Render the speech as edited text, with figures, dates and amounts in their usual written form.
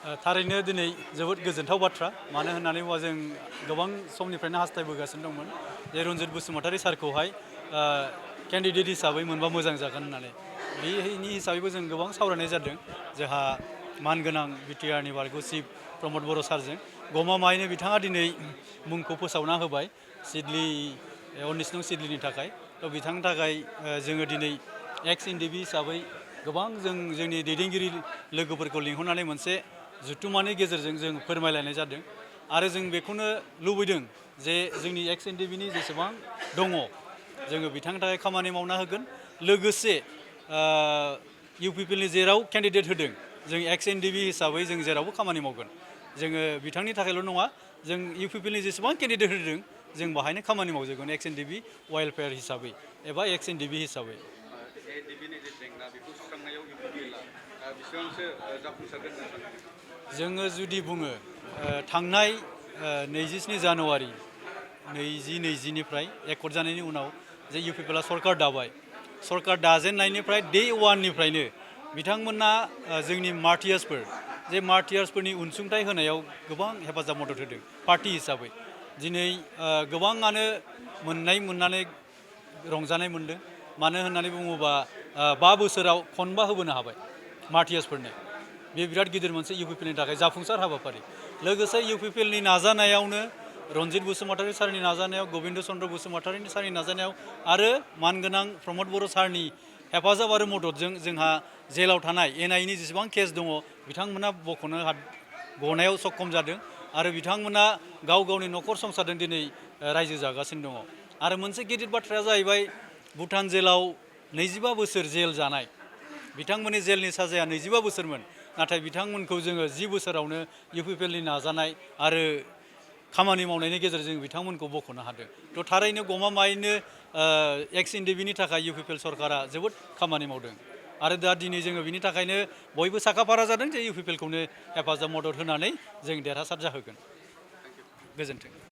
थारैनो दिनै जोबोद गोजोनथाव बाथ्रा मानो होननानै बुङोबा जों गोबां समनिफ्रायनो हास्थायबोगासिनो दंमोन जे रन्जित बसुमतारी सारखौहाय केन्डिडेट हिसाबै मोनबा मोजां जागोन होननानै बेनि हिसाबैबो जों गोबां सावरायनाय जादों जोंहा मानगोनां बिटिआरनि बारग' चिफ प्रमद बर' सारजों गमामायैनो बिथाङा दिनै मुंखौ फोसावना होबाय सिडली 19 नं सिडलीनि थाखाय थ' बिथांनि थाखाय जोङो दिनै एक्स एनडिबि हिसाबै गोबां जोंनि दैदेनगिरि लोगोफोरखौ लिंहरनानै मोनसे जुथुमानि गेजेरजों जों फोरमायलायनाय जादों आरो जों बेखौनो लुबैदों जे जोंनि एक्स एनडिबिनि जेसेबां दङ जोङो बिथांनि थाखाय खामानि मावना होगोन लोगोसे इउपिपिएलनि जेराव केन्डिडेट होदों जों एक्स एनडिबि हिसाबै जों जेरावबो खामानि मावगोन जोङो बिथांनि थाखायल' नङा जों इउपिपिएलनि जेसेबां केन्डिडेट होदों जों बाहायनो खामानि मावजोबगोन एक्स एनडिबि वेलफेयार हिसाबै एबा एक्स एनडिबि हिसाबै जोङो जुदि बुङो थांनाय 27 जानुवारि 2020निफ्राय एकर्ड जानायनि उनाव जे इउपिपिएलआ सरकार दाबाय सरकार दाजेननायनिफ्राय डे वाननिफ्रायनो बिथांमोना जोंनि मार्टियार्सफोर जे मार्टियार्सफोरनि अनसुंथाइ होनायाव गोबां हेफाजाब मदद होदों पार्टी हिसाबै दिनै गोबाङानो मोननानै रंजानाय मोनदों मानो होननानै बुङोबा 5 बोसोराव खनबा होबोनो हाबाय मार्टियार्सफोरनो बे बिराद गिदिर मोनसे इउपिपिएलनि थाखाय जाफुंसार हाबाफारि लोगोसे इउपिपिएलनि नाजानायावनो रन्जित बसुमतारी सारनि नाजानायाव गबिन्द चन्द्र बसुमतारी सारनि नाजानायाव आरो मानगोनां प्रमद बर' सारनि हेफाजाब आरो मददजों जोंहा जेलाव थानाय एनआइनि जेसेबां केस दङ बिथांमोना गनायाव सक्षम जादों आरो बिथांमोना गावनि न'खर संसारजों दिनै रायजो जागासिनो दङ आरो मोनसे गिदिर बाथ्राया जाहैबाय भुटान जेलाव 25 बोसोर जेल जानाय बिथांमोननि जेलनि साजाया 25 बोसोरमोन नाथाय बिथांमोनखौ जोङो 10 बोसोरावनो इउपिपिएलनि नाजानाय आरो खामानि मावनायनि गेजेरजों बिथांमोनखौ बख'नो हादों थ' थारैनो गमामायैनो एक्स एनडिबिनि थाखाय इउपिपिएल सरकारा जोबोद खामानि मावदों आरो दा दिनै जोङो बिनि थाखायनो बयबो साखाफारा जादों जे इउपिपिएलखौनो हेफाजाब मदद होनानै जों देरहासार जाहोगोन गोजोन्थों